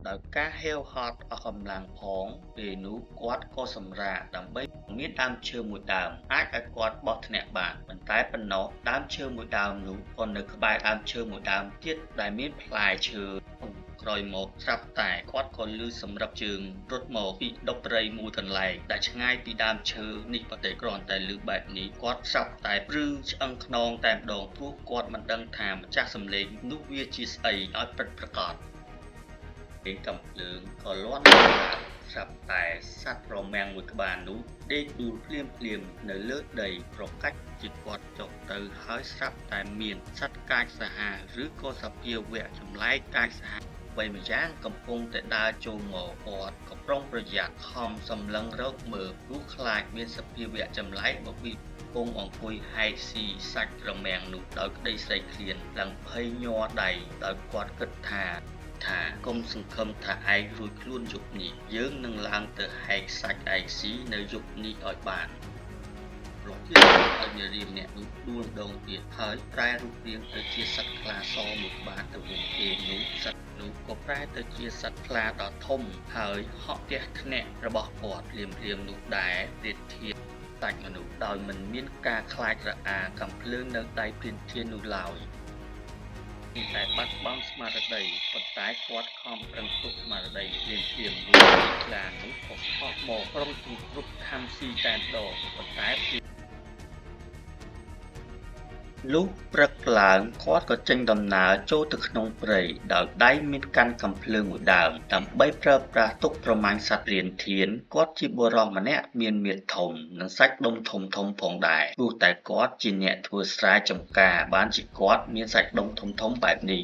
ដោយការហេវហត់អស់កម្លាំងផងពេលនោះគាត់ក៏សម្រាកដើម្បីមានដើមឈើមួយដើមអាចឲ្យគាត់បោះធ្នាក់បានប៉ុន្តែប៉ុណ្ណោះដើមឈើមួយដើមនោះក៏នៅក្បែរដើមឈើមួយដើមទៀតដែលមានផ្លែឈើក្រោយមកស្រាប់តែគាត់ក៏ឮសម្រាប់ជើងរត់មកពីដុបព្រៃមួយកន្លែងដែលឆ្ងាយពីដើមឈើនេះបន្តិចគ្រាន់តែឮបែបនេះគាត់ស្រាប់តែព្រឺឆ្អឹងខ្នងតែម្ដងព្រោះគាត់មិនដឹងថាម្ចាស់សំឡេងនោះវាជាស្អីឲ្យពិតប្រាកដពេលកំភ្លើងក៏លាន់ស្រាប់តែសត្វរមាំងមួយក្បាលនោះដេកដួលភ្លាមភ្លាមនៅលើដីប្រកាច់ជាគាត់ចុះទៅហើយស្រាប់តែមានសត្វកាចសាហាវឬក៏សភាវៈចម្លែកកាចសាហាវអ្វីម្យ៉ាងកំពុងតែដើរចូលមកគាត់ក៏ប្រុងប្រយ័ត្នខំសម្លឹងរកមើលព្រោះខ្លាចមានសភាវៈចម្លែកមកពីកំពុងអង្គុយហែកស៊ីសាច់រមាំងនោះដោយក្តីស្រេកឃ្លានឡើងភ័យញ័រដៃដោយគាត់គិតថាកុំសង្ឃឹមថាឯងរួចខ្លួនយប់នេះយើងនឹងឡើងទៅហែកសាច់ឯងស៊ីនៅយប់នេះឲ្យបានរហូតឲ្យនារីម្នាក់នោះដួលម្ដងទៀតហើយប្រែរូបរាងទៅជាសត្វខ្លាសមួយក្បាលទៅវិញពេលនោះសត្វនោះក៏ប្រែទៅជាសត្វខ្លាដ៏ធំហើយហក់ផ្ទះធ្នាក់របស់គាត់ភ្លាមៗនោះដែរព្រានធានសាច់មនុស្សដោយមិនមានការខ្លាចរអាកំភ្លើងនៅដៃព្រានធាននោះឡើយតែបាត់បង់ស្មារតីប៉ុន្តែគាត់ខំប្រឹងទប់ស្មារតីភ្លាមៗរួចខ្លានោះក៏ខកមកប្រុងជង្គ្រប់ខំស៊ីតែម្ដងប៉ុន្តែលុះព្រឹកឡើងគាត់ក៏ចេញដំណើរចូលទៅក្នុងព្រៃដោយដៃមានកាន់កាំភ្លើងមួយដើមដើម្បីប្រើប្រាស់ទុកប្រមាញ់សត្វព្រានធានគាត់ជាបុរសម្នាក់មានមាឌធំនិងសាច់ដុំធំៗផងដែរព្រោះតែគាត់ជាអ្នកធ្វើស្រែចម្ការបានជាគាត់មានសាច់ដុំធំៗបែបនេះ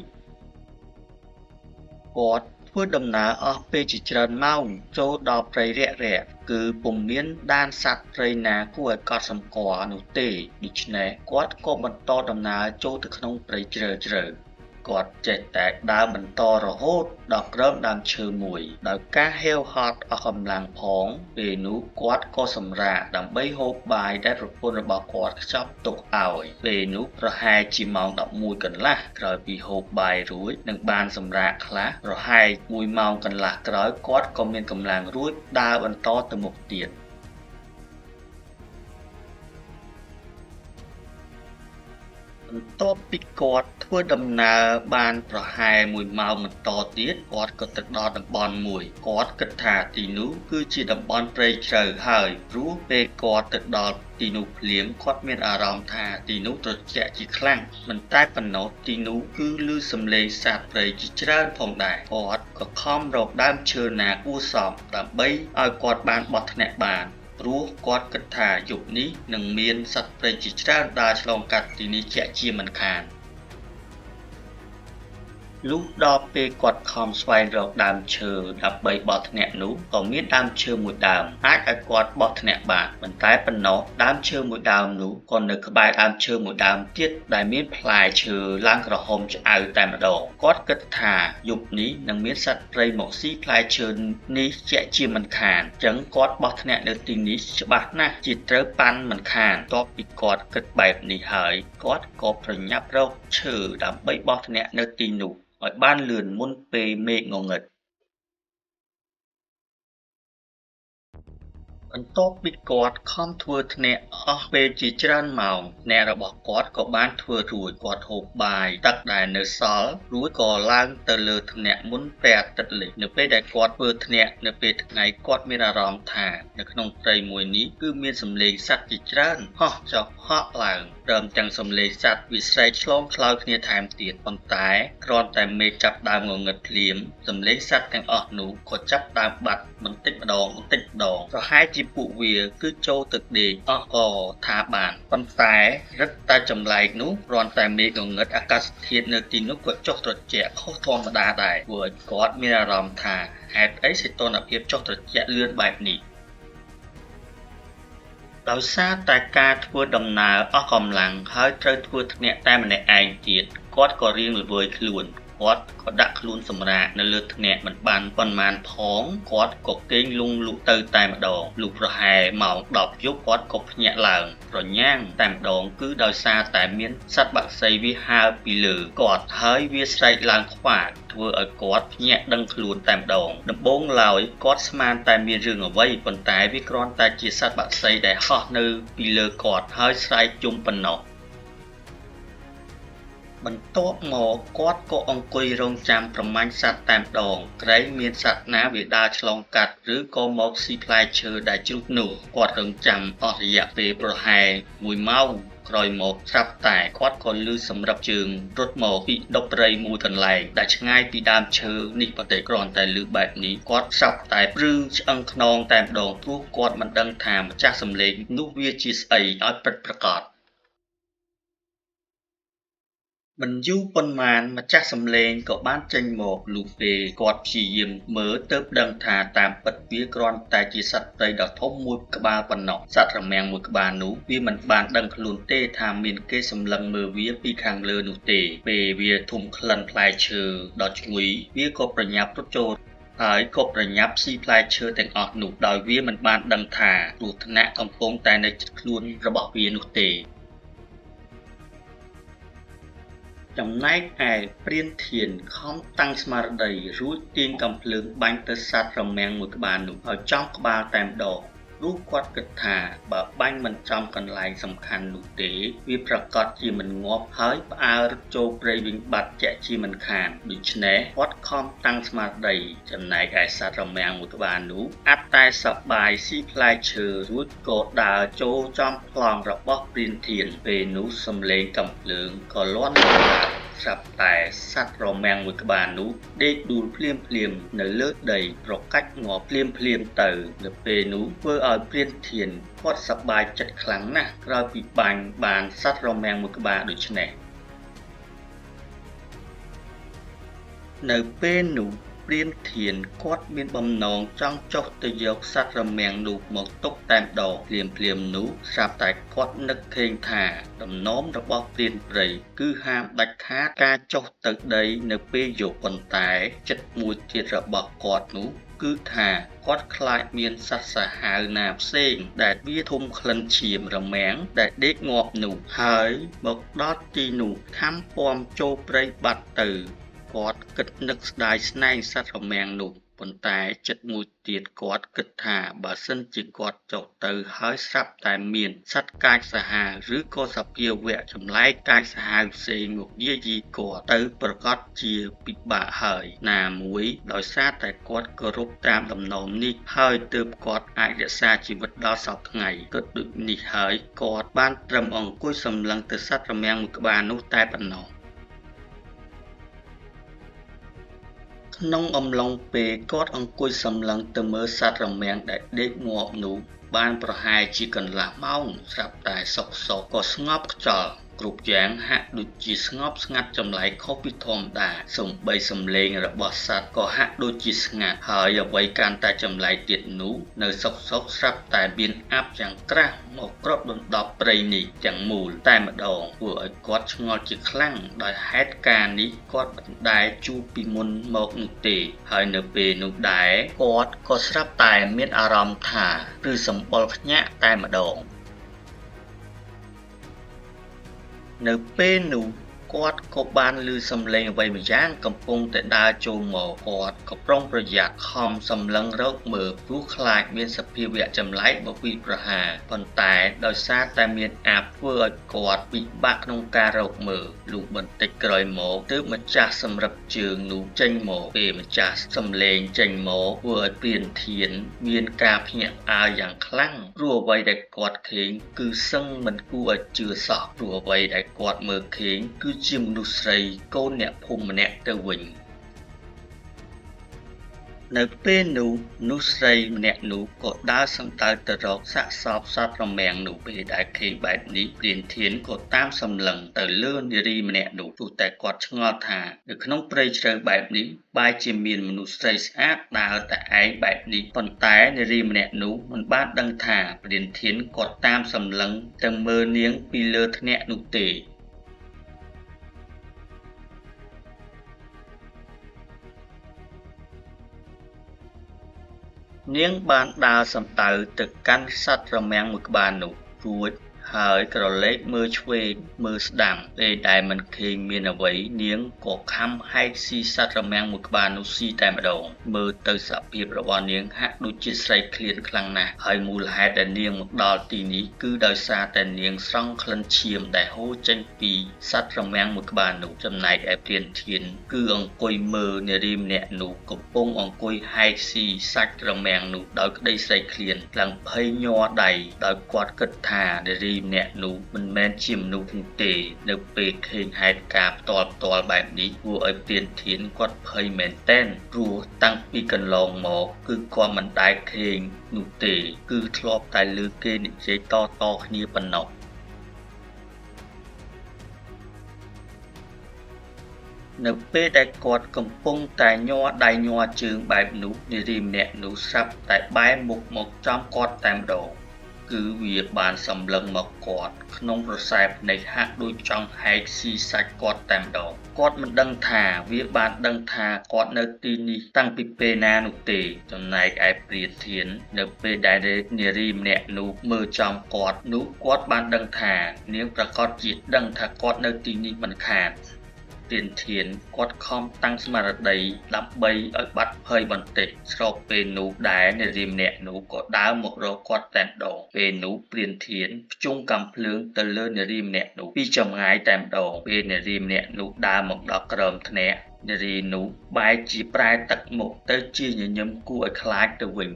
គាត់ធ្វើដំណើរអស់ពេលជាច្រើនម៉ោងចូលដល់ព្រៃរាក់ៗគឺពុំមានដានសត្វព្រៃណាគួរឲ្យកត់សម្គាល់នោះទេដូច្នេះគាត់ក៏បន្តដំណើរចូលទៅក្នុងព្រៃជ្រៅៗគាត់ចេះតែដើរបន្តរហូតដល់ក្រោមដើមឈើមួយដោយការហេវហត់អស់កម្លាំងផងពេលនោះគាត់ក៏សម្រាកដើម្បីហូបបាយដែលប្រពន្ធរបស់គាត់ខ្ចប់ទុកឲ្យពេលនោះប្រហែលជាម៉ោង11កន្លះក្រោយពីហូបបាយរួចនិងបានសម្រាកខ្លះប្រហែល1ម៉ោងកន្លះក្រោយគាត់ក៏មានកម្លាំងរួចដើរបន្តទៅមុខទៀតបន្ទាប់ពីគាត់ធ្វើដំណើរបានប្រហែល1ម៉ោងបន្តទៀតគាត់ក៏ទៅដល់តំបន់មួយគាត់គិតថាទីនោះគឺជាតំបន់ព្រៃជ្រៅហើយព្រោះពេលគាត់ទៅដល់ទីនោះភ្លាមគាត់មានអារម្មណ៍ថាទីនោះត្រជាក់ជាខ្លាំងមិនតែប៉ុណ្ណោះទីនោះគឺឮសំឡេងសត្វព្រៃជាច្រើនផងដែរគាត់ក៏ខំរកដើមឈើណាគួរសមដើម្បីឲ្យគាត់បានបោះធ្នាក់បានព្រោះគាត់គិតថាយប់នេះនឹងមានសត្វព្រៃជាច្រើនដើរឆ្លងកាត់ទីនេះជាក់ជាមិនខានលុះដល់ពេលគាត់ខំស្វែងរកដើមឈើដើម្បីបោះធ្នាក់នោះក៏មានដើមឈើមួយដើមអាចឲ្យគាត់បោះធ្នាក់បានប៉ុន្តែប៉ុណ្ណោះដើមឈើមួយដើមនោះក៏នៅក្បែរដើមឈើមួយដើមទៀតដែលមានផ្លែឈើឡើងក្រហមឆ្អៅតែម្ដងគាត់គិតថាយប់នេះនឹងមានសត្វព្រៃមកស៊ីផ្លែឈើនេះជាក់ជាមិនខានចឹងគាត់បោះធ្នាក់នៅទីនេះច្បាស់ណាស់ជាត្រូវប៉ាន់មិនខានតបពីគាត់គិតបែបនេះហើយគាត់ក៏ប្រញាប់រកឈើដើម្បីបោះធ្នាក់នៅទីនោះឲ្យបានលឿនមុនពេលមេឃងងឹតបន្ទាប់ពីគាត់ខំធ្វើធ្នាក់អស់ពេលជាច្រើនម៉ោងអ្នករបស់គាត់ក៏បានធ្វើរួចគាត់ហូបបាយទឹកដែលនៅសល់រួចក៏ឡើងទៅលើធ្នាក់មុនព្រះអាទិត្យលិចនៅពេលដែលគាត់ធ្វើធ្នាក់នៅពេលថ្ងៃគាត់មានអារម្មណ៍ថានៅក្នុងព្រៃមួយនេះគឺមានសំឡេងសត្វជាច្រើនហោះចុះហក់ឡើងព្រមទាំងសំឡេងសត្វវាស្រែកឆ្លងឆ្លើយគ្នាថែមទៀតប៉ុន្តែគ្រាន់តែមេឃចាប់ដើមងងឹតភ្លាមសំឡេងសត្វទាំងអស់នោះក៏ចាប់ដើមបាត់បន្តិចម្ដងបន្តិចម្ដងប្រហែលជាពួកវាគឺចូលទឹកដេកអស់ក៏ថាបានប៉ុន្តែរឹតតែចម្លែកនោះគ្រាន់តែមេឃងងឹតអាកាសធាតុនៅទីនោះក៏ចុះត្រជាក់ខុសធម្មតាដែរធ្វើឲ្យគាត់មានអារម្មណ៍ថាហេតុអីសីតុណ្ហភាពចុះត្រជាក់លឿនបែបនេះដោយសារតែការធ្វើដំណើរអស់កម្លាំងហើយត្រូវធ្វើធ្នាក់តែម្នាក់ឯងទៀតគាត់ក៏រៀងល្វើយខ្លួន គាត់ក៏ដាក់ខ្លួនសម្រាកនៅលើធ្នាក់មិនបានប៉ុន្មានផងគាត់ក៏គេងលង់លក់ទៅតែម្ដងលុះប្រហែលម៉ោង10យប់គាត់ក៏ភ្ញាក់ឡើងប្រញាងតែម្ដងគឺដោយសារតែមានសត្វបក្សីវាហើរពីលើគាត់ហើយវាស្រែកឡើងខ្វាចធ្វើឲ្យគាត់ភ្ញាក់ដឹងខ្លួនតែម្ដងដំបូងឡើយគាត់ស្មានតែមានរឿងអ្វីប៉ុន្តែវាគ្រាន់តែជាសត្វបក្សីដែលហោះនៅពីលើគាត់ហើយស្រែកជុំប៉ុណ្ណោះបន្ទាប់មកគាត់ក៏អង្គុយរងចាំប្រមាញ់សត្វតែម្ដងក្រែងមានសត្វណាវាដើរឆ្លងកាត់ឬក៏មកស៊ីផ្លែឈើដែលជ្រុះនោះគាត់រងចាំអស់រយៈពេលប្រហែល1ម៉ោងក្រោយមកស្រាប់តែគាត់ក៏ឮសម្រាប់ជើងរត់មកពីដប់ព្រៃមួយកន្លែងដែលឆ្ងាយពីដើមឈើនេះប៉ុន្តែគ្រាន់តែឮបែបនេះគាត់ស្រាប់តែព្រឺឆ្អឹងខ្នងតែម្ដងព្រោះគាត់មិនដឹងថាម្ចាស់សំឡេងនោះវាជាស្អីឲ្យពិតប្រាកដមិនយូរប៉ុន្មានម្ចាស់សំឡេងក៏បានចេញមកលុះពេលគាត់ព្យាយាមមើលទើបដឹងថាតាមពិតវាគ្រាន់តែជាសត្វព្រៃដ៏ធំមួយក្បាលប៉ុណ្ណោះសត្វរមាំងមួយក្បាលនោះវាមិនបានដឹងខ្លួនទេថាមានគេសម្លឹងមើលវាពីខាងលើនោះទេពេលវាធំក្លិនផ្លែឈើដ៏ឈ្ងុយវាក៏ប្រញាប់រត់ចូលហើយក៏ប្រញាប់ស៊ីផ្លែឈើទាំងអស់នោះដោយវាមិនបានដឹងថាគ្រោះថ្នាក់កំពុងតែនៅជិតខ្លួនរបស់វានោះទេចំណែកឯព្រានធានខំតាំងស្មារតីរួចទាញកាំភ្លើងបាញ់ទៅសត្វរមាំងមួយក្បាលនោះឲ្យចំក្បាលតែម្ដងព្រោះគាត់គិតថាបើបាញ់មិនចំកន្លែងសំខាន់នោះទេវាប្រាកដជាមិនងាប់ហើយផ្អើលរត់ចូលព្រៃវិញបាត់ជាក់ជាមិនខានដូច្នេះគាត់ខំតាំងស្មារតីចំណែកឯសត្វរមាំងមួយក្បាលនោះអាត់តែសប្បាយស៊ីផ្លែឈើរួចក៏ដើរចូលចំប្លង់របស់ព្រានធានពេលនោះសំឡេងកាំភ្លើងក៏លាន់ស្រាប់តែសត្វរមាំងមួយក្បាលនោះដេកដួលភ្លាមភ្លាមនៅលើដីប្រកាច់ងាប់ភ្លាមភ្លាមទៅនៅពេលនោះធ្វើឲ្យព្រានធានគាត់សប្បាយចិត្តខ្លាំងណាស់ក្រោយពីបាញ់បានសត្វរមាំងមួយក្បាលដូច្នេះនៅពេលនោះព្រានធានគាត់មានបំណងចង់ចុះទៅយកសត្វរមាំងនោះមកទុកតែម្ដងភ្លាមភ្លាមនោះស្រាប់តែគាត់នឹកឃើញថាដំណំរបស់ព្រានព្រៃគឺហាមដាច់ខាតការចុះទៅដីនៅពេលយប់ប៉ុន្តែចិត្តមួយទៀតរបស់គាត់នោះគឺថាគាត់ខ្លាចមានសត្វសាហាវណាផ្សេងដែលវាធំក្លិនឈាមរមាំងដែលដេកងាប់នោះហើយមកដល់ទីនោះខំពំចូលព្រៃបាត់ទៅគាត់គិតនឹកស្ដាយស្នែងសត្វរមាំងនោះប៉ុន្តែចិត្តមួយទៀតគាត់គិតថាបើសិនជាគាត់ចុះទៅហើយស្រាប់តែមានសត្វកាចសាហាវឬក៏សភាវៈចម្លែកកាចសាហាវផ្សេងមកយាយីគាត់ទៅប្រកាសជាពិបាកហើយណាមួយដោយសារតែគាត់គោរពតាមដំណំនេះហើយទើបគាត់អាចរក្សាជីវិតដល់សព្វថ្ងៃគិតដូចនេះហើយគាត់បានត្រឹមអង្គុយសម្លឹងទៅសត្វរមាំងមួយក្បាលនោះតែប៉ុណ្ណោះក្នុងអំឡុងពេលគាត់អង្គុយសម្លឹងទៅមើលសត្វរមាំងដែលដេកងាប់នោះបានប្រហែលជាកន្លះម៉ោងស្រាប់តែសុកសុកក៏ស្ងប់ខ្យល់គ្រប់យ៉ាងហាក់ដូចជាស្ងប់ស្ងាត់ចម្លែកខុសពីធម្មតាសូម្បីសំឡេងរបស់សត្វក៏ហាក់ដូចជាស្ងាត់ហើយអ្វីកាន់តែចម្លែកទៀតនោះនៅសុកសុកស្រាប់តែមានអាប់យ៉ាងក្រាស់មកគ្របដណ្ដប់ព្រៃនេះទាំងមូលតែម្ដងធ្វើឲ្យគាត់ឆ្ងល់ជាខ្លាំងដោយហេតុការណ៍នេះគាត់មិនដែលជួបពីមុនមកនោះទេហើយនៅពេលនោះដែរគាត់ក៏ស្រាប់តែមានអារម្មណ៍ថាឬសម្បុរខ្ញាក់តែម្ដងនៅពេលនោះគាត់ក៏បានឮសំឡេងអ្វីម្យ៉ាងកំពុងតែដើរចូលមកគាត់ក៏ប្រុងប្រយ័ត្នខំសម្លឹងរកមើលព្រោះខ្លាចមានសភាវៈចម្លែកមកពីប្រហារប៉ុន្តែដោយសារតែមានអាបធ្វើឲ្យគាត់ពិបាកក្នុងការរកមើលលុះបន្តិចក្រោយមកទើបម្ចាស់សម្រាប់ជើងនោះចេញមកពេលម្ចាស់សំឡេងចេញមកធ្វើឲ្យព្រានធានមានការភ្ញាក់ផ្អើលយ៉ាងខ្លាំងព្រោះអ្វីដែលគាត់ឃើញគឺសឹងមិនគួរឲ្យជឿសោះព្រោះអ្វីដែលគាត់មើលឃើញគឺជាមនុស្សស្រីកូនអ្នកភូមិម្នាក់ទៅវិញនៅពេលនោះមនុស្សស្រីម្នាក់នោះក៏ដើរសំដៅទៅរកសាកសពសត្វរមាំងនោះពេលដែលឃើញបែបនេះព្រានធានក៏តាមសម្លឹងទៅលើនារីម្នាក់នោះទោះតែគាត់ឆ្ងល់ថានៅក្នុងព្រៃជ្រៅបែបនេះបែរជាមានមនុស្សស្រីស្អាតដើរតែឯងបែបនេះប៉ុន្តែនារីម្នាក់នោះមិនបានដឹងថាព្រានធានគាត់តាមសម្លឹងទៅមើលនាងពីលើធ្នាក់នោះទេ នាងបានដើរសំដៅទៅកាន់សត្វរមាំងមួយក្បាលនោះ រួចហើយក្រឡេកមើលឆ្វេងមើលស្ដាំ ពេលដែលមិនឃើញមានអ្វីនាងក៏ខំហែកស៊ីសត្វរមាំងមួយក្បាលនោះស៊ីតែម្ដង មើលទៅសភាពរបស់នាងហាក់ដូចជាស្រេកឃ្លានខ្លាំងណាស់ ហើយមូលហេតុដែលនាងមកដល់ទីនេះគឺដោយសារតែនាងស្រង់ក្លិនឈាមដែលហូរចេញពីសត្វរមាំងមួយក្បាលនោះចំណែកឯព្រានធានគឺអង្គុយមើលនារីម្នាក់នោះកំពុងអង្គុយហែកស៊ីសាច់រមាំងនោះដោយក្តីស្រេកឃ្លានឡើងភ័យញ័រដៃដោយគាត់គិតថានារីម្នាក់នោះមិនមែនជាមនុស្សនោះទេនៅពេលឃើញហេតុការណ៍ផ្ទាល់ៗបែបនេះគួរឲ្យព្រានធានគាត់ភ័យមែនទែនព្រោះតាំងពីកន្លងមកគឺគាត់មិនដែលឃើញនោះទេគឺធ្លាប់តែឮគេនិយាយតៗគ្នាប៉ុណ្ណោះនៅពេលដែលគាត់កំពុងតែញ័រដៃញ័រជើងបែបនោះនារីម្នាក់នោះស្រាប់តែបែរមុខមកចំគាត់តែម្ដងគឺវាបានសម្លឹងមកគាត់ក្នុងក្រសែភ្នែកហាក់ដូចចង់ហែកស៊ីសាច់គាត់តែម្ដងគាត់មិនដឹងថាវាបានដឹងថាគាត់នៅទីនេះតាំងពីពេលណានោះទេចំណែកឯព្រានធាននៅពេលដែលនារីម្នាក់នោះមើលចំគាត់នោះគាត់បានដឹងថានាងប្រាកដជាដឹងថាគាត់នៅទីនេះមិនខានព្រានធានគាត់ខំតាំងស្មារតីដើម្បីឲ្យបាត់ភ័យបន្តិចស្របពេលនោះដែលនារីម្នាក់នោះក៏ដើរមករកគាត់តែម្ដងពេលនោះព្រានធានភ្ជង់កាំភ្លើងទៅលើនារីម្នាក់នោះពីចម្ងាយតែម្ដងពេលនារីម្នាក់នោះដើរមកដល់ក្រោមធ្នាក់នារីនោះបែរជាប្រែទឹកមុខទៅជាញញឹមគួរឲ្យខ្លាចទៅវិញ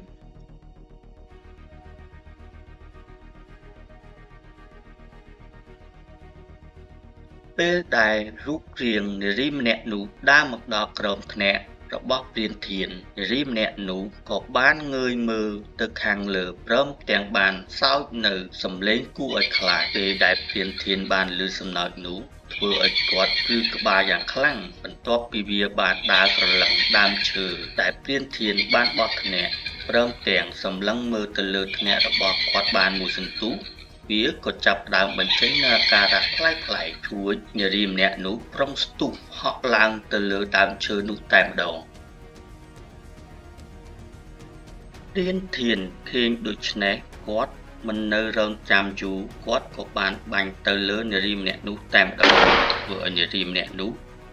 ពេលដែលរូបរាងនារីម្នាក់នោះដើរមកដល់ក្រោមធ្នាក់របស់ព្រានធាននារីម្នាក់នោះក៏បានងើយមើលទៅខាងលើព្រមទាំងបានសោចនៅសំឡេងគួរឲ្យខ្លាចពេលដែលព្រានធានបានឮសំណោចនោះធ្វើឲ្យគាត់ព្រឺក្បាលយ៉ាងខ្លាំងបន្ទាប់ពីវាបានដើរក្រឡឹងដើមឈើដែលព្រានធានបានបោះធ្នាក់ព្រមទាំងសម្លឹងមើលទៅលើធ្នាក់របស់គាត់បានមួយសន្ទុះវាក៏ចាប់ដើមបញ្ចេញនូវអាការៈប្លែកៗរួចនារីម្នាក់នោះប្រុងស្ទុះហក់ឡើងទៅលើដើមឈើនោះតែម្ដងព្រានធានឃើញដូច្នេះគាត់មិននៅរងចាំយូរគាត់ក៏បានបាញ់ទៅលើនារីម្នាក់នោះតែម្ដងធ្វើឲ្យនារីម្នាក់នោះ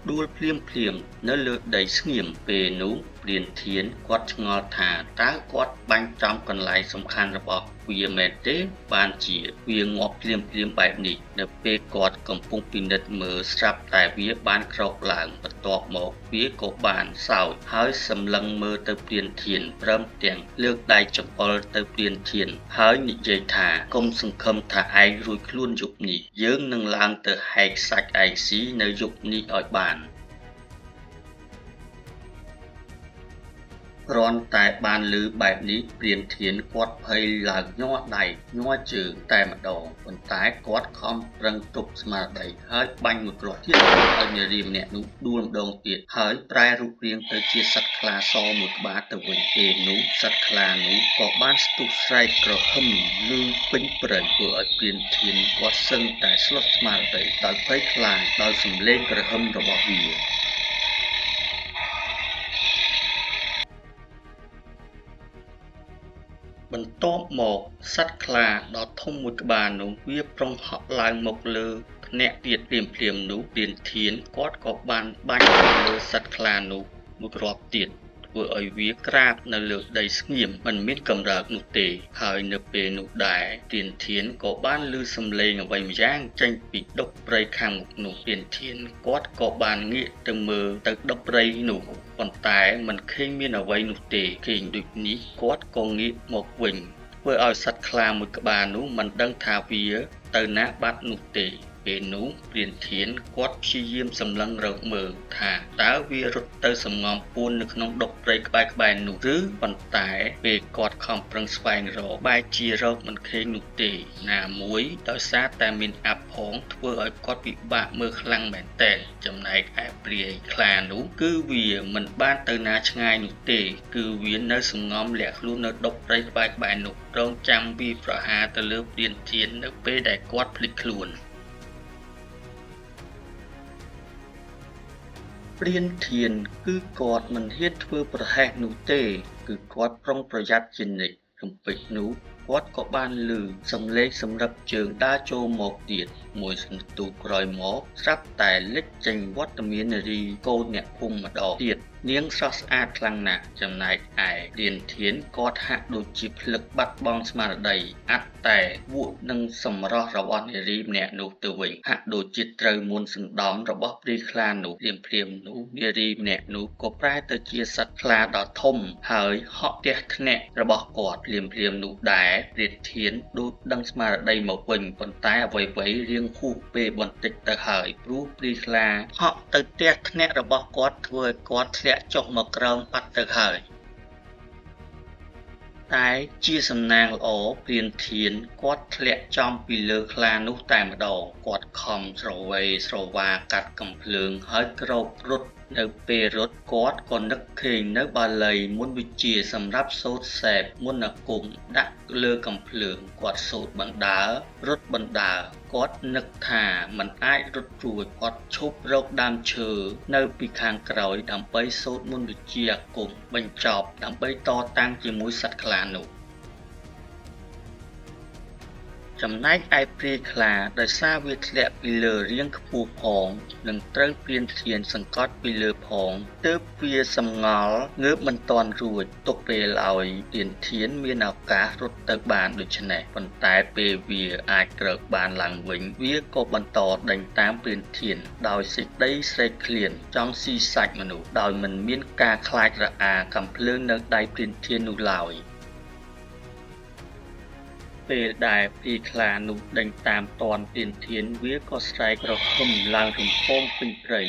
ដួលភ្លាមៗនៅលើដីស្ងៀមពេលនោះព្រានធានគាត់ឆ្ងល់ថាតើគាត់បាញ់ចំកន្លែងសំខាន់របស់វាមែនទេបានជាវាងាប់ភ្លាមៗបែបនេះនៅពេលគាត់កំពុងពិនិត្យមើលស្រាប់តែវាបានក្រោកឡើងបន្ទាប់មកវាក៏បានសោចហើយសម្លឹងមើលទៅព្រានធានព្រមទាំងលើកដៃចង្អុលទៅព្រានធានហើយនិយាយថាកុំសង្ឃឹមថាឯងរួចខ្លួនយប់នេះយើងនឹងឡើងទៅហែកសាច់ឯងស៊ីនៅយប់នេះឲ្យបានគ្រាន់តែបានឮបែបនេះព្រានធានគាត់ភ័យឡើងញ័រដៃញ័រជើងតែម្ដងប៉ុន្តែគាត់ខំប្រឹងទប់ស្មារតីហើយបាញ់មួយគ្រាប់ទៀតឲ្យនារីម្នាក់នោះដួលម្ដងទៀតហើយប្រែរូបរាងទៅជាសត្វខ្លាសមួយក្បាលទៅវិញពេលនោះសត្វខ្លានោះក៏បានស្ទុះស្រែកក្រហឹមឮពេញព្រៃធ្វើឲ្យព្រានធានគាត់សឹងតែស្លុតស្មារតីដោយភ័យខ្លាចដោយសំឡេងក្រហឹមរបស់វាបន្ទាប់មកសត្វខ្លាដ៏ធំមួយក្បាលនោះវាប្រុងហក់ឡើងមកលើធ្នាក់ទៀតភ្លាមៗនោះព្រានធានគាត់ក៏បានបាញ់ទៅលើសត្វខ្លានោះមួយគ្រាប់ទៀតធ្វើឲ្យវាក្រាបនៅលើដីស្ងៀមមិនមានកម្រើកនោះទេហើយនៅពេលនោះដែរព្រានធានក៏បានឮសំឡេងអ្វីម្យ៉ាងចេញពីដុកព្រៃខាងមុខនោះព្រានធានគាត់ក៏បានងាកទៅមើលទៅដុកព្រៃនោះប៉ុន្តែមិនឃើញមានអ្វីនោះទេឃើញដូចនេះគាត់ក៏ងាកមកវិញធ្វើឲ្យសត្វខ្លាមួយក្បាលនោះមិនដឹងថាវាទៅណាបាត់នោះទេពេលនោះព្រានធានគាត់ព្យាយាមសម្លឹងរកមើលថាតើវារត់ទៅសំងំពួននៅក្នុងដុកព្រៃក្បែរៗនោះឬប៉ុន្តែពេលគាត់ខំប្រឹងស្វែងរកបែរជារកមិនឃើញនោះទេណាមួយដោយសារតែមានអាប់ផងធ្វើឲ្យគាត់ពិបាកមើលខ្លាំងមែនទែនចំណែកឯព្រាយខ្លានោះគឺវាមិនបានទៅណាឆ្ងាយនោះទេគឺវានៅសំងំលាក់ខ្លួននៅដុកព្រៃក្បែរៗនោះរងចាំវាប្រហារទៅលើព្រានធាននៅពេលដែលគាត់ភ្លេចខ្លួន ព្រានធានគឺគាត់មិនហ៊ានធ្វើប្រហែសនោះទេ គឺគាត់ប្រុងប្រយ័ត្នជានិច្ចរំពេចនោះគាត់ក៏បានឮសំឡេងសំរឹបជើងដើរចូលមកទៀតមួយសន្ទុះក្រោយមកស្រាប់តែលេចចេញវត្តមាននារីកូនអ្នកភូមិម្ដងទៀតនាងស្រស់ស្អាតខ្លាំងណាស់ចំណែកឯព្រានធានគាត់ហាក់ដូចជាភ្លឹកបាត់បង់ស្មារតីអត់តែវក់នឹងសម្រស់របស់នារីម្នាក់នោះទៅវិញហាក់ដូចជាត្រូវមន្តសណ្ដំរបស់ព្រាយខ្លានោះភ្លាមៗនោះនារីម្នាក់នោះក៏ប្រែទៅជាសត្វខ្លាដ៏ធំហើយហក់ផ្ទះធ្នាក់របស់គាត់ភ្លាមៗនោះដែរព្រានធានដូចដឹងស្មារតីមកវិញប៉ុន្តែអ្វីៗរៀងហួសពេលបន្តិចទៅហើយព្រោះព្រាយខ្លាហក់ទៅផ្ទះធ្នាក់របស់គាត់ធ្វើឲ្យគាត់ធ្លាក់ចុះមកក្រោមបាត់ទៅហើយតែជាសំណាងល្អព្រានធានគាត់ធ្លាក់ចំពីលើខ្លានោះតែម្ដងគាត់ខំស្រវេស្រវាកាត់កំភ្លើងហើយក្រោករត់នៅពេលរត់គាត់ក៏នឹកឃើញនៅបាលីមន្តវិជ្ជាសម្រាប់សូត្រសេពមន្តអាគមដាក់លើកំភ្លើងគាត់សូត្របណ្ដើររត់បណ្ដើរគាត់នឹកថាមិនអាចរត់រួចគាត់ឈប់រកដើមឈើនៅពីខាងក្រោយដើម្បីសូត្រមន្តវិជ្ជាអាគមបញ្ចប់ដើម្បីតតាំងជាមួយសត្វខ្លានោះចំណែកឯព្រាយខ្លាដោយសារវាធ្លាក់ពីលើរាងខ្ពស់ផងនិងត្រូវព្រានធានសង្កត់ពីលើផងទើបវាសំងល់ងើបមិនទាន់រួចទុកពេលឲ្យព្រានធានមានឱកាសរត់ទៅបានដូច្នេះប៉ុន្តែពេលវាអាចក្រោកបានឡើងវិញវាក៏បន្តដេញតាមព្រានធានដោយសេចក្តីស្រេកឃ្លានចង់ស៊ីសាច់មនុស្សដោយមិនមានការខ្លាចរអាកាំភ្លើងនៅដៃព្រានធាននោះឡើយពេលដែលព្រាយខ្លានោះដេញតាមទាន់ព្រានធានវាក៏ស្រែករហឹមឡើងរំពងពេញព្រៃ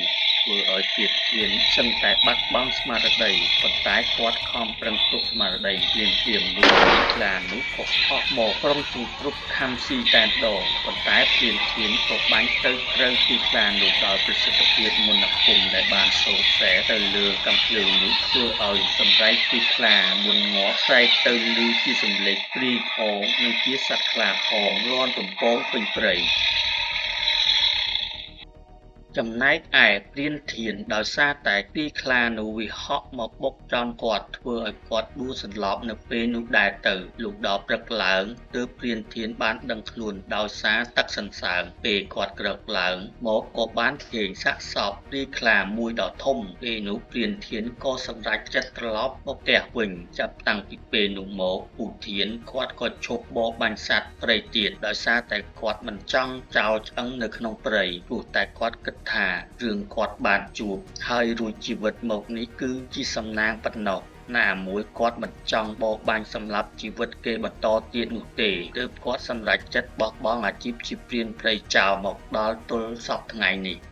ធ្វើឲ្យព្រានធានសឹងតែបាត់បង់ស្មារតីប៉ុន្តែគាត់ខំប្រឹងទប់ស្មារតីភ្លាមៗនោះព្រាយខ្លានោះក៏ហក់មកក្រុងជង្គ្រប់ខំស៊ីតែម្ដងប៉ុន្តែព្រានធានក៏បាញ់ទៅត្រូវព្រាយខ្លានោះដោយប្រសិទ្ធភាពមន្តអាគមដែលបានសូត្រសែទៅលើកាំភ្លើងនោះធ្វើឲ្យសម្រែកព្រាយខ្លាមុនងាប់ស្រែកទៅឮជាសំឡេងព្រាយផងនិងជាសត្វខ្លាផងលាន់រំពងពេញព្រៃចំណែកឯព្រានធានដោយសារតែព្រាយខ្លានោះវាហក់មកបុកចំគាត់ធ្វើឲ្យគាត់ដួលសន្លប់នៅពេលនោះដែរទៅលុះដល់ព្រឹកឡើងទើបព្រានធានបានដឹងខ្លួនដោយសារទឹកសន្សើមពេលគាត់ក្រោកឡើងមកក៏បានឃើញសាកសពព្រាយខ្លាមួយដ៏ធំពេលនោះព្រានធានក៏សម្រេចចិត្តត្រឡប់មកផ្ទះវិញចាប់តាំងពីពេលនោះមកពូធានគាត់ក៏ឈប់បរបាញ់សត្វព្រៃទៀតដោយសារតែគាត់មិនចង់ចោលឆ្អឹងនៅក្នុងព្រៃព្រោះតែគាត់គិតថារឿងគាត់បានជួបហើយរួចជីវិតមកនេះគឺជាសំណាងប៉ុណ្ណោះណាមួយគាត់មិនចង់បរបាញ់សម្លាប់ជីវិតគេបន្តទៀតនោះទេទើបគាត់សម្រេចចិត្តបោះបង់អាជីពជាព្រានព្រៃចោលមកដល់ទល់សព្វថ្ងៃនេះ។